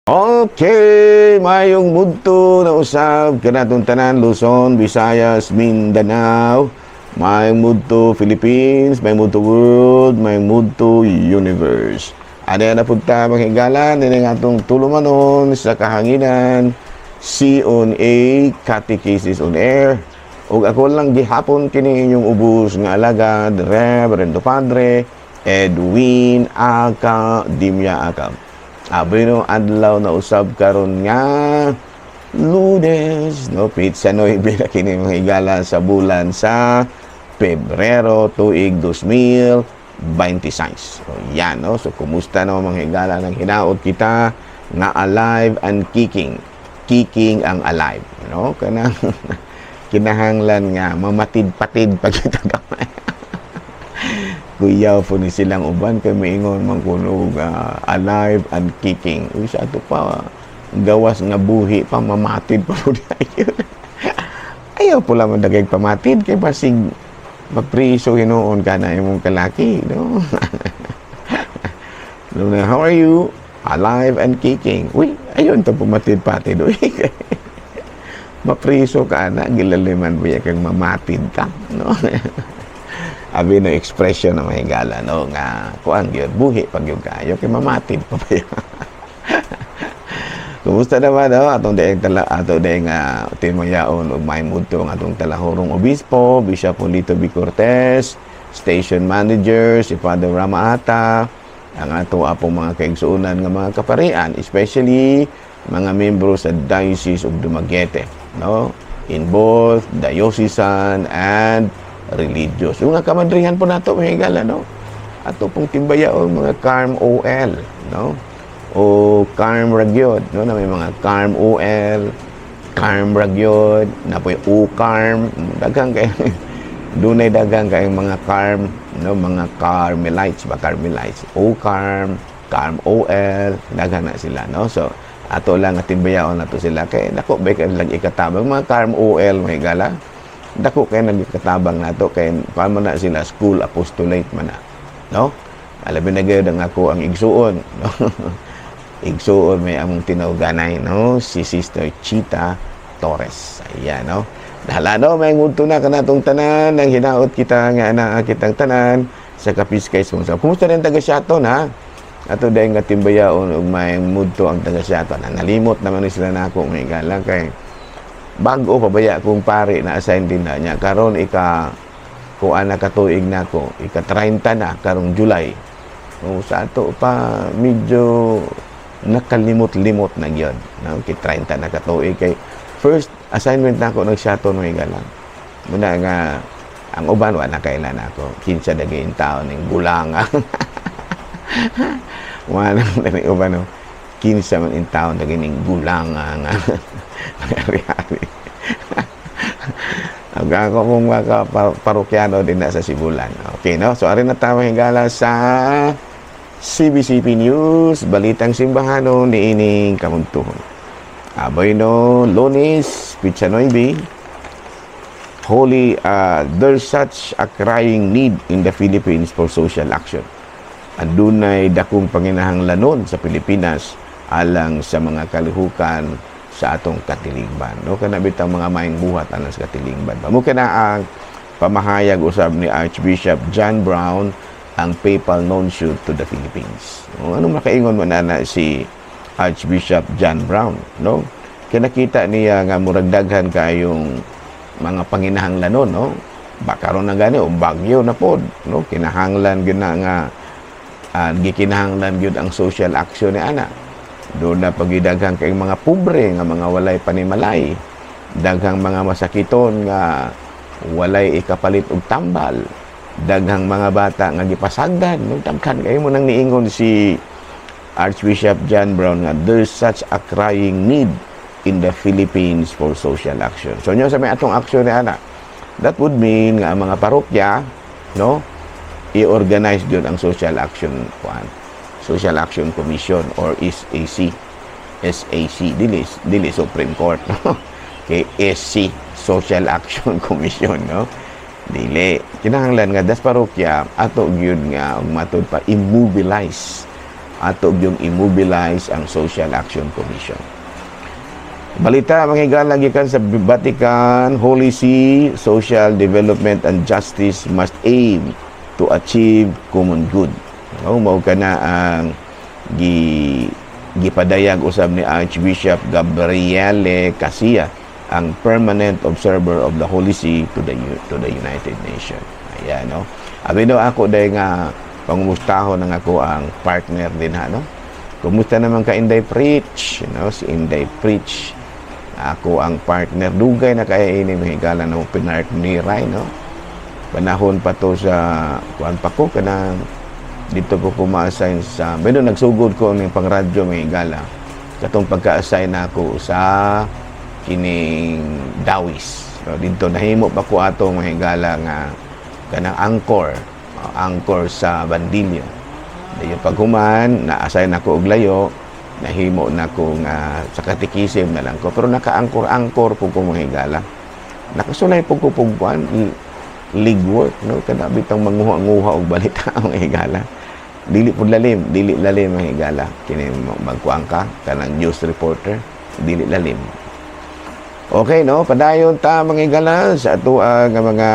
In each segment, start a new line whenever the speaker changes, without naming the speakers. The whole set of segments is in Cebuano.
Okay, mayong mudto na usab kanatong tanan, Luzon, Visayas, Mindanao, mayong mudto Philippines, mayong mudto world, mayong mudto universe. Ano na punta, mga higala, nini nga atong tulumanon sa kahanginan, C on A, Catechesis on Air. Ug ako lang gihapon kini inyong ubos nga alagad, Reverendo Padre Edwin Academia Acab. Abi no, adlaw na usab karon nga Lunes, no, petsa 9 na kini, mga higala, sa bulan sa Pebrero, tuig 2026. So yan, no. So kumusta no, mga higala, nang hinaot kita nga alive and kicking. Kicking ang alive, no? Kanang kinahanglan nga mamatid-patid pag kita gamay. Kuyaw po ni silang uban kay maingon man kuno alive and kicking. Uy, sa ato pa gawas nga buhi pa, mamatid pa po dayon. Ayaw po lang dagay pamatid kay basig mapriso hinuon ka na imong kalaki, no? No, na, "How are you?" "Alive and kicking." Uy, ayun to pumatid-patid. Uy, mapriso ka na, gilaliman mo kang mamatid ka, no? Abi no expression na mahigala, no, nga kuan gyud, buhi pag gyud kayo kay mamatid pa ba yun? Kumusta naman, no, atong daing tala ato daing timayaon ug may mudto ang atong talahurong obispo, Bishop Polito B. Cortez, station manager si Father Ramaata, ang ato apong mga kaigsuonan nga mga kaparian, especially mga membro sa Diocese of Dumaguete, no, in both diocesan and religious. Yung nga kamadrihan po nato, mga higala, no? Ato pong timbayaon mga Carm OL, no? O Carm Ragyod, no? Na may mga Carm OL, Carm Ragyod, na po O Carm, daghang kay dunay daghang kay mga Carm, no, mga Carmelites ba, Carmelites, O Carm, Carm OL, daghan na sila, no? So ato lang nga timbayaon nato sila kay dako ba kay lag ikatabang mga Carm OL, mga higala, dako kay nagikatabang nato kay paano na sila, school apostolate man na, no? Alabi na gyud ang ako ang igsuon, no? Igsuon may among tinawganay, no, si Sister Chita Torres. Ayan, no. Dala no, may mudto na kanatong tanan nang hinaot kita nga naa kitang tanan sa kapiskay sponsor. Kumusta rin taga Siaton, ha? Ato dahil nga timbayaon ug may mudto ang taga Siaton. Na nalimot naman ni sila nako, may gala, kay bago pa baya kung pare na assign din na niya karon, ika kuan na katuig nako, ika 30 na karong July. O, sa ato pa medyo nakalimot-limot na gyud, no, kay 30 na katuig kay first assignment nako nag Siaton, may galang muna nga ang uban wa na kailan ako kinsa dagay taon ning gulanga. Wala na uban, no, kinsa man in taon dagay ning gulanga nga ari-ari. Ang ako kong mga parokyano din na sa Sibulan. Okay, no? So, ari na tayo, higala, sa CBCP News, Balitang Simbahano niining kamuntuhon. Aboy no, Lunes, petsa 9, Holy, there's such a crying need in the Philippines for social action. Adunay dakong panginahanglanon sa Pilipinas alang sa mga kalihukan sa atong katilingban. No, kana bitang mga maayong buhat alang sa katilingban. Mo kana ang pamahayag usab ni Archbishop John Brown, ang papal nuncio to the Philippines. No, ano makaingon man na si Archbishop John Brown, no? Kinakita niya nga murag daghan kayong mga panginahanglanon, no? Baka ron na gani o bagyo na pod, no? Kinahanglan gyud na nga gikinahanglan gyud ang social action ni ana. Doon na pagidaghan kay mga pobre nga mga walay panimalay, daghang mga masakiton nga walay ikapalit og tambal, daghang mga bata nga gipasagdan, no? Daghan kayo mo nang niingon si Archbishop John Brown nga there's such a crying need in the Philippines for social action. So nyo sa may atong action ni ana, that would mean nga ang mga parokya, no, i-organize gyud ang social action kuan, Social Action Commission or SAC. SAC, dili dili Supreme Court, no, kay SC, Social Action Commission, no? Dili kinahanglan nga das parokya ato gyud nga ug matud pa i-mobilize. Ato yung immobilize ang Social Action Commission. Balita, mga higala, gikan sa Vatican, Holy See, social development and justice must aim to achieve common good. No, mao kana ang gipadayag usab ni Archbishop Gabriele Cassia, ang permanent observer of the Holy See to the United Nations. Ayan, no. Abi no ako dahil nga pangumustahon ang ako ang partner din ha, no. Kumusta naman ka, Inday Preach, no? Si Inday Preach. Ako ang partner, dugay na kaya ini, mga higala, na pinartner, no. Panahon pa to sa kuan pa ko, kanang dito ko kuma-assign sa medyo nagsugod ko ning pang radyo, mga higala, katong pagka-assign na ako sa kining Dawis. So, dito nahimo pa ko ato, mga higala, nga kanang anchor sa Bandilyo. Dayon paghuman na-assign ako og layo, nahimo na ko nga sa katikisim na lang ko, pero naka-anchor-anchor po ko, mga higala. Nakasulay po ko pug kuan, legwork, no, kana bitang manguha-nguha og balita, mga higala. Dili pud lalim, dili lalim, mga higala, kini magkuan ka kanang news reporter, dili lalim. Okay, no, padayon ta, mga higala, sa ato nga mga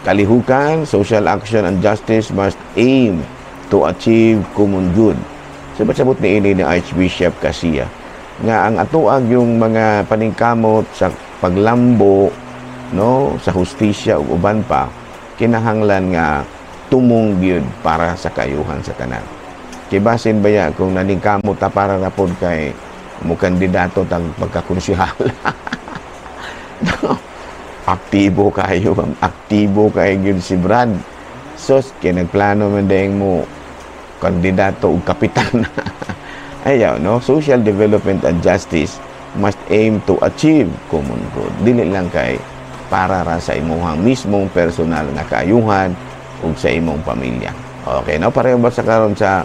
kalihukan. Social action and justice must aim to achieve common good. Sabot-sabot ni ini ni Archbishop Cassia nga ang atuag yung mga paningkamot sa paglambo, no, sa hustisya ug uban pa, kinahanglan nga tumong gyud para sa kayuhan sa tanan. Kay basin baya kung naningkamot ta para na pod kay mo kandidato tag pagkakonsehal. No? Aktibo kayo, ma'am. Aktibo kayo gyud si Brad. Sos, kay nagplano man dayeng mo kandidato og kapitan. Ayaw, no? Social development and justice must aim to achieve common good. Dili lang kay para ra sa imuhang mismong personal nga kaayuhan ug sa imong pamilya. Okay, no? Pareho ba sa karon sa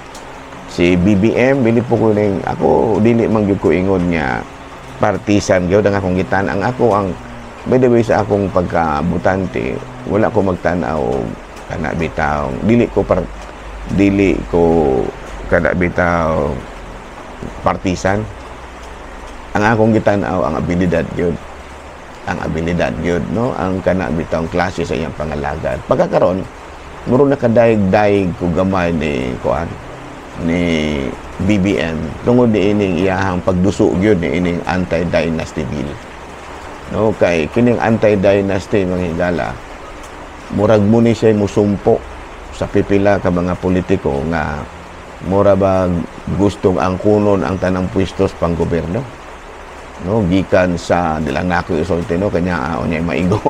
si BBM, bili po ko ning ako, dili man gyud ko ingon nga partisan gyud ang akong gitan. Ang ako ang, by the way, sa akong pagkabutante, wala ko magtan-aw og kana bitaw, dili ko kana bitaw partisan. Ang akong gitan-aw ang abilidad gyud, ang abilidad gyud, no, ang kana bitawng klase sa iyang pangalagad. Pagkakaron muro nakadaig-daig ko gamay ni kuan, ni BBM, tungod ni ining iyahang pagduso gyud ni ining anti-dynasty bill, no, kay kining anti-dynasty, mga higala, murag mo ni siya musumpo sa pipila ka mga politiko nga mura ba gustong angkunon ang tanang pwistos panggobyerno, no, gikan sa dilang nako isulti, no, kanya unyay maigo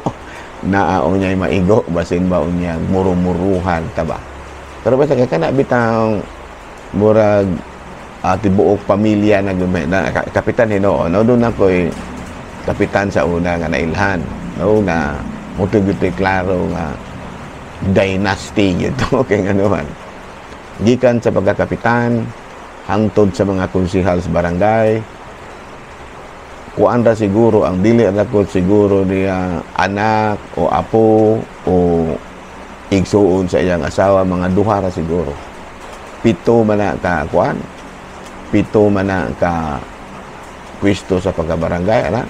naa, unyay maigo, basin ba unya murumuruhan ta ba. Pero basta kay kana bitang murag tibuok pamilya na gumay na kapitan hinuon, no, doon ako'y kapitan sa una nga nailhan, no, nga muto gyud klaro nga dynasty gyud kay ngano man gikan sa pagkakapitan hangtod sa mga konsehal sa barangay. Kuan ra siguro ang dili ra ko siguro niya anak o apo o igsuon sa iyang asawa, mga duha ra siguro. Pito man na ka kuan, pito man na ka pwesto sa pagkabarangay, ana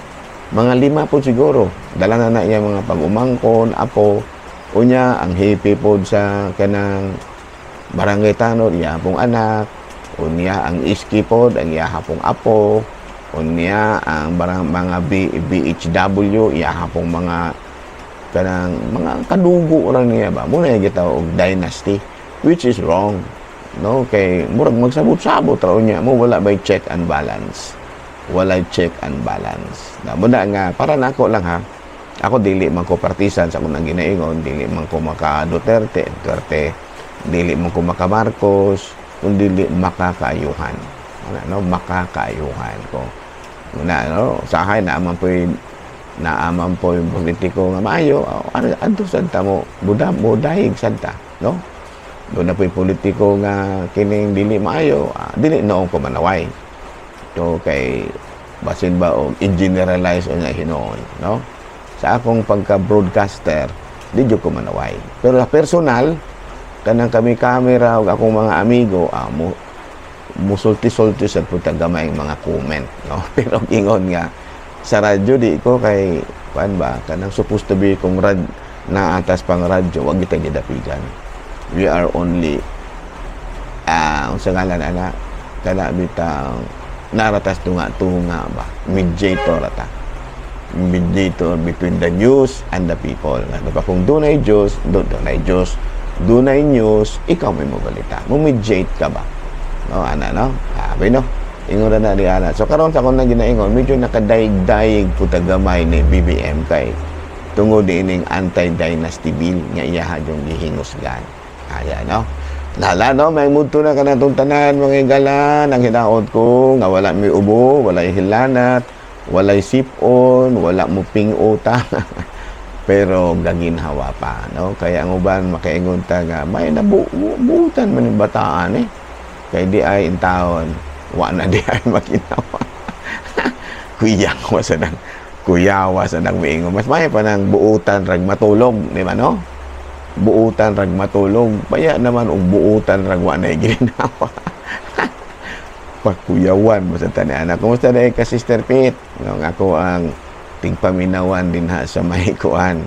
mga lima po siguro. Dala na na iya mga pag-umangkon, apo. Unya ang hepe pod sa kanang barangay tanod, iya pong anak. Unya ang iski pod, ang iya pong apo. Unya ang mga BHW, iya pong mga kanang mga kadugo ra niya ba. Muna yung gitawag og dynasty, which is wrong, no, kay murag magsabot-sabot ra unya mo, wala bay check and balance, walay check and balance na. Muna nga para nako lang ha, ako dili man ko partisan sa akong ginaingon, dili man ko maka Duterte Duterte, dili man ko maka Marcos, kun dili makakaayuhan. Ano, no, makakaayuhan ko muna, no. Sahay naaman po yung politiko nga maayo, ano adto sad ta mo buda mo dahig sad ta, no. Doon na po yung politiko nga kining dili maayo, dili noong ko manaway. So kay basin ba og i-generalize o nga hinuon, no? Sa akong pagka-broadcaster, di jud ko manaway. Pero sa personal, Kanang kami kamera ug akong mga amigo, mo musulti-sulti sa puta gamay mga comment, no? Pero ingon nga sa radyo di ko kay kuan ba, kanang supposed to be kung rad naatas pang radyo, wag kita gidapigan. We are only unsa ngalan ana, kana bitang naratas tunga tunga ba, mediator ata, mediator between the news and the people. Nga pa kung dunay Diyos, dunay Diyos, dunay news, ikaw may mobalita, mo mediate ka ba, no? Ana, no? Sabi, no, ingon na ni ana. So karon sa akong na ginaingon, medyo nakadaig-daig puta gamay ni BBM kay tungod ining anti-dynasty bill nga iyaha yung gihingusgan. Ayan, no? Lala, no, may mudto na kanatong tanan, mga higala. Ang hinaot ko nga wala may ubo, walay hilanat, walay sipon, wala mo pinguta. Pero gaginhawa pa, no? Kaya ang uban makaingon ta nga may nabuutan man yung bataan eh. Kay di ay intawon, wa na di ay maginawa. Kuyawa sa nang kuyawa sa nang miingon. Mas may pa nang buutan rag matulog, di ba, no? Buutan rag matulog. Baya naman og buutan rag wa na ginawa. Pakuyawan mo sa tani anak. Kumusta na ka, Sister Pete? No, nga ako ang tigpaminawan din ha sa may kuan.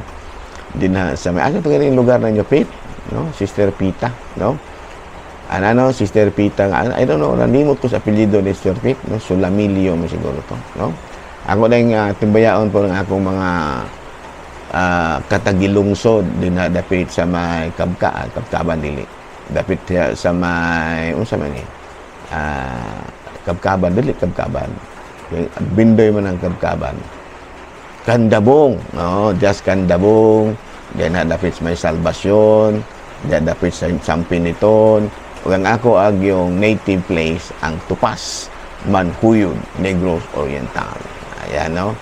Din ha sa may, asa to ganing lugar ninyo, Pete? No, Sister Pita, no? Ana, no, Sister Pita nga, I don't know, nalimot ko sa apelyido ni Sister Pete, no? Sulamilio mo siguro to, no? Ako na yung timbayaon po ng akong mga katagilungsod din na dapit sa may Kabkaban, dili. Dapit siya sa may, unsa man ni? Kabkaban, dili Kabkaban. Bindoy man ang Kabkaban. Kandabong, no? Just Kandabong, diyan na dapit sa may Salvacion, diyan dapit sa Sampiniton. Ug ang ako ag yung native place ang Tupas, Manjuyod, Negros Oriental. Ayan, no?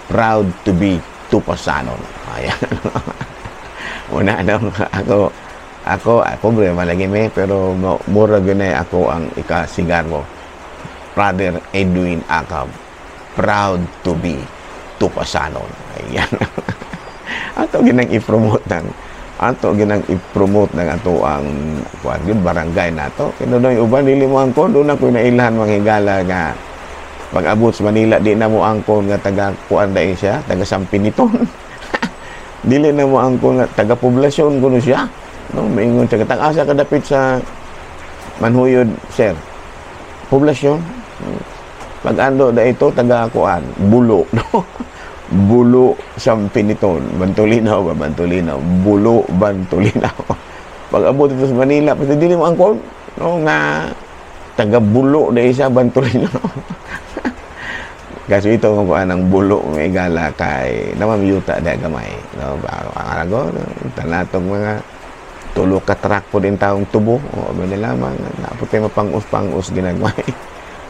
Proud to be Tupasanon. Ayan. Una, no? Ako, pobre malagi me, pero mura gyud ako ang ikasigarbo. Brother Edwin Acab, proud to be Tupasanon. Ayan. Ato ginang i-promote ng ato ang kuan gyud barangay nato. Kaya doon uban dili mo angkon, doon ako nailhan, mga higala, nga pag abot sa Manila di na mo angkon nga taga kuan dai siya, taga Sampiniton. Dili na mo angkon nga taga Poblasyon kuno siya. No, maingon siya katang asa kadapit sa Manjuyod, sir. Poblasyon. Pag ando da ito taga kuan, Bulo, no? Bulo Sampiniton, Bantolinaw ba, Bantolinaw, Bulo Bantolinaw. Pag abot ito sa Manila, pati dili mo angkon, no, nga taga Bulo da isa Bantolinaw. Kasi ito kung kuan ang Bulo, may gala kay namamiyuta da gamay. No, ang arago, tanatong mga tulo ka truck po din taong tubo. O, ba lamang, naputi mapang-us-pang-us ginagmay.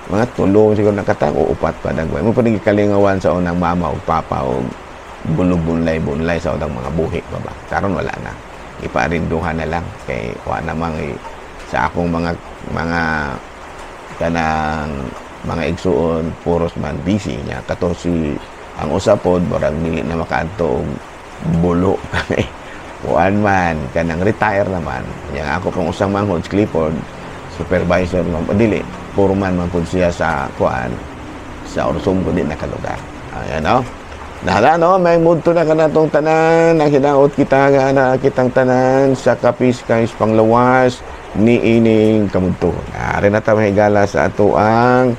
Mga tulo siguro nakatang o upat pa dagway. Mo pa kalingawan sa unang mama o papa o bulog bunlay-bunlay sa unang mga buhi pa ba. Karon wala na. Iparinduhan na lang kay wa namang eh, sa akong mga kanang mga igsuon puros man busy niya kato si ang usa pod barang dili na makaadto og Bulo kay kuan man, kanang retire naman yang ako pong usang manghod, Clifford, supervisor man, dili, foreman man pud siya sa kuan sa Orsumbo din nakalugar. Ayan, no? Nahala, no, may mudto na kanatong tanan, ang hinaot kita nga na kitang tanan sa kapis kay panglawas ni ining kamudto. Ari na ta, mahigala, sa ato ang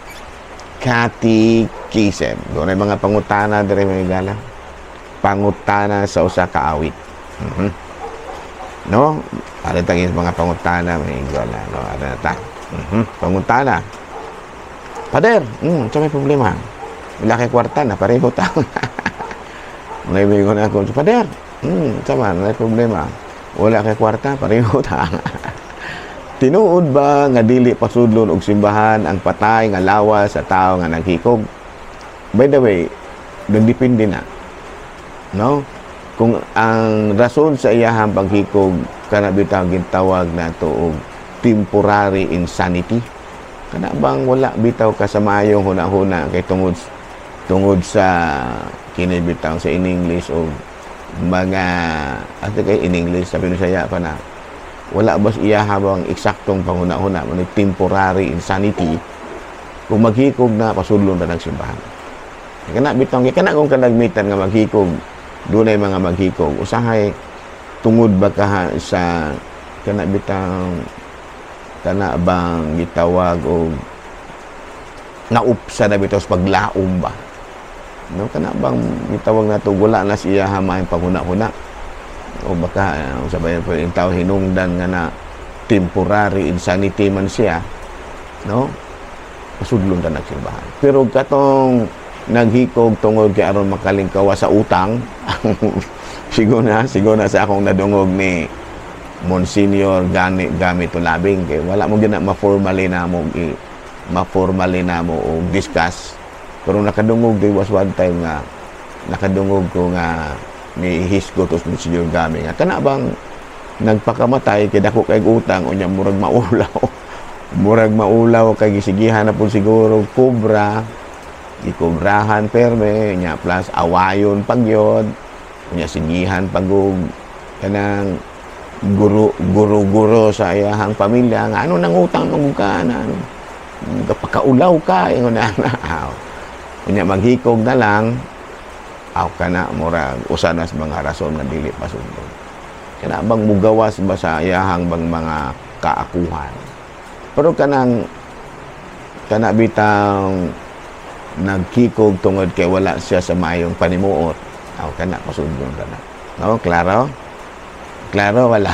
catechism. Doon ay mga pangutana dire, mahigala. Pangutana sa usa ka awit. No? Ari tangis mga pangutana, mahigala, no? Ari na ta. Pangutana. Pader, sa may problema. Wala kay kwarta na pareho ta. Mga ibigo na ako, "Pader, sama, may problema. Wala kay kwarta, pareho ta." Tinuod ba nga dili pasudlon og simbahan ang patay nga lawas sa tao nga naghikog? By the way, nagdepende na. No? Kung ang rason sa iyahang paghikog kana bitaw gintawag nato og temporary insanity. Kana bang wala bitaw ka sa maayong huna-huna kay tungod tungod sa kini bitaw sa in English o mga ate kay in English sabi no saya pa na Wala ba iya habang eksaktong panghuna-huna mo, temporary insanity. Kung maghikog na, pasudlon ra ng simbahan. Kana bitong kay kana kung kalagmitan nga maghikog, dunay mga maghikog usahay tungod ba kaha sa kana bitang kana bang gitawag og naupsa na bitaw sa paglaom ba, no? Kana bang gitawag nato wala na siya maayong panghuna-huna o baka sa bayan po yung tao hinungdan nga na temporary insanity man siya, no, pasudlon ta nagsimbahan. Pero katong naghikog tungod kay aron makalingkawa sa utang, siguro na sa akong nadungog ni Monsignor Gani Gami Tulabing, kay wala mo gina ma-formally na mo og discuss, pero nakadungog, there was one time nga nakadungog ko nga ni hisgo to Monsignor Gami nga kana bang nagpakamatay kay dako kay utang, unya murag maulaw kay gisigihan na pud siguro kobra, gikobrahan perme nya, plus awayon pagyod, unya sigihan pagug kanang guro guro guro sa iyahang pamilya nga ano nang utang mo ka na ano pakaulaw ka, ingon na. Unya maghikog na lang. Aw, kana murag usa na sa mga rason nga dili pasundon. Kana bang mugawas ba sa iyahang bang mga kaakuhan. Pero kanang kana bitang nagkikog tungod kay wala siya sa maayong panimuot, aw, kana pasundon ra na. No, klaro? Klaro wala?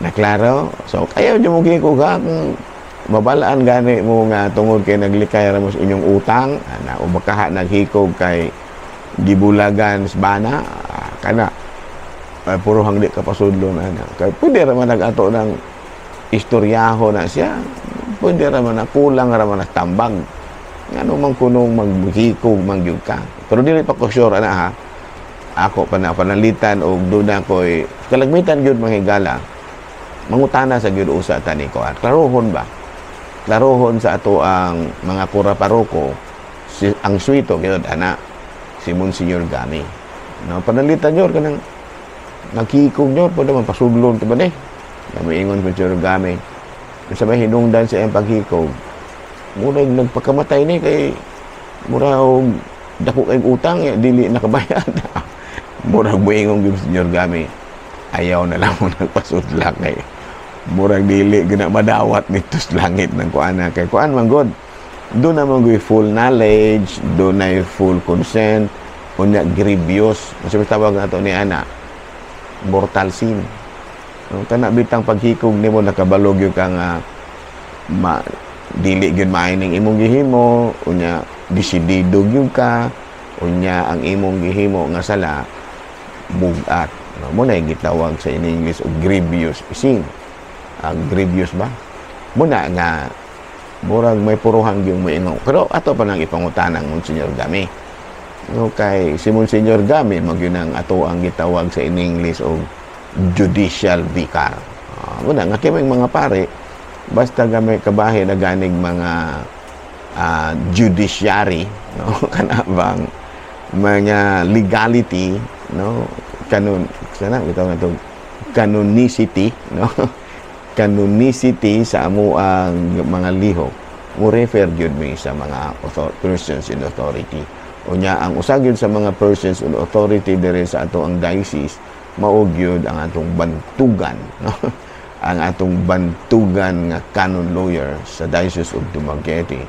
Na klaro? So, kayo mo kikog ha, kung mabalaan gani mo nga tungod kay naglikay ra mo sa inyong utang ana, o baka naghikog kay gibulagan sa bana, kana ay puruhang di ka pasudlon ana, kay pwede ra man nag-ato ng istoryaho na siya, pwede ra man na kulang ra man na tambag ngano man kunong maghikog man gyud ka. Pero dili pa ko sure ana ha, ako pa na panalitan og doon na ko'y kalagmitan gyud, mga higala, mangutana sa gyud usa tani ko at klarohon ba, klarohon sa ato ang mga kura paroko si, ang swito gyud ana si Monsignor Gami, no? Panalitan nyo kanang nagkikog nyo, pwede man pasudlon ka ba ni kami ingon Monsignor Gami sa may hinungdan sa iyang paghikog, murag nagpakamatay ni kay murag dako kay utang ya, dili nakabayad. Murag muingon gyud Monsignor Gami, ayaw na lang mo nagpasudla kay murag dili gina madawat nito sa langit ng kuan na kay kuan man god do na man goy full knowledge, do na full consent, unya grievous, kasi tawag nato ni ana mortal sin, no? Kana bitang paghikog nimo nakabalog gyud ka nga ma dili gyud maayo ning imong gihimo, unya desidido gyud ka, unya ang imong gihimo nga sala bugat, no? Mo na gitawag sa in English og grievous sin. Ang grievous ba muna nga murag may puruhan gyud moingon, pero ato pa nang ipangutanang Monsignor Gami, no? Kay si Monsignor Gami magyud ang ato ang gitawag sa in English og judicial vicar. Muna nga kiming mga pare, basta gamay kabahin na ganig mga judiciary, no, kana bang mga legality, no, canon sana bitaw na to, canonicity, no, canonicity sa amo ang mga lihok, mo refer gyud mi sa mga persons in authority. Unya ang usa gyud sa mga persons in authority diri sa ato ang diocese mao gyud ang atong bantugan, no, ang atong bantugan nga canon lawyer sa Diocese of Dumaguete,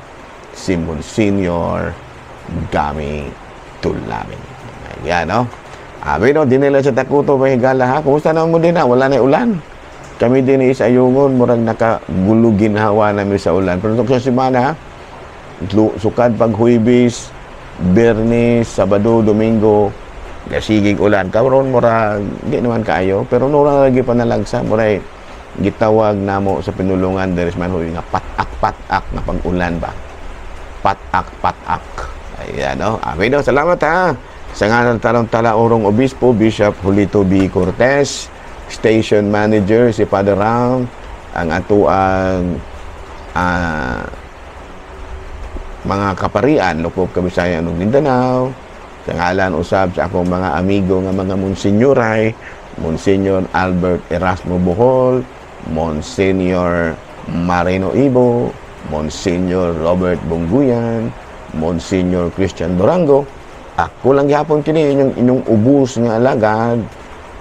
si Monsignor Gami Tulabing. Ayan, no? Abi, no, dinhi lang sa Takuto, mahigala ha. Kumusta naman mo din na? Wala na ulan. Kami din sa Ayungon, murag nakagulugin hawa namin sa ulan. Pero sa semana, sukad pag Huwebes, Biyernes, Sabado, Domingo, gasigig ulan. Karon murag di naman kaayo, pero nura lagi panalagsa, muray gitawag namo sa pinulungan diri sa Manhoy nga patak-patak na pag-ulan ba. Patak-patak. Ayan, no? Abi, no, salamat ha. Sa ngalan talong talaurong obispo, Bishop Julito B. Cortez, Station Manager si Father Ram, ang atuang mga kaparian, Lukop Kabisayan ug Mindanao, sa ngalan usab sa akong mga amigo nga mga monsenyoray, Monsignor Albert Erasmo Bohol, Monsignor Marino Ibo, Monsignor Robert Bonguyan, Monsignor Christian Durango. Ako lang gihapon kini inyong inyong ubos nga alagad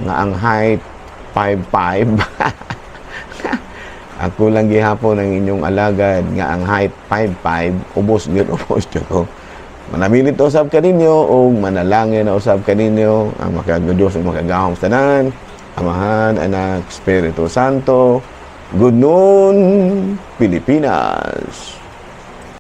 nga ang height 5'5". Ako lang gihapon ang inyong alagad nga ang height 5'5", ubos gyud, ubos ko. Manamilit usab kaninyo ug manalangin na usab kaninyo ang makagudos ug makagahom sa tanan, Amahan, Anak, Espiritu Santo. Good noon, Pilipinas.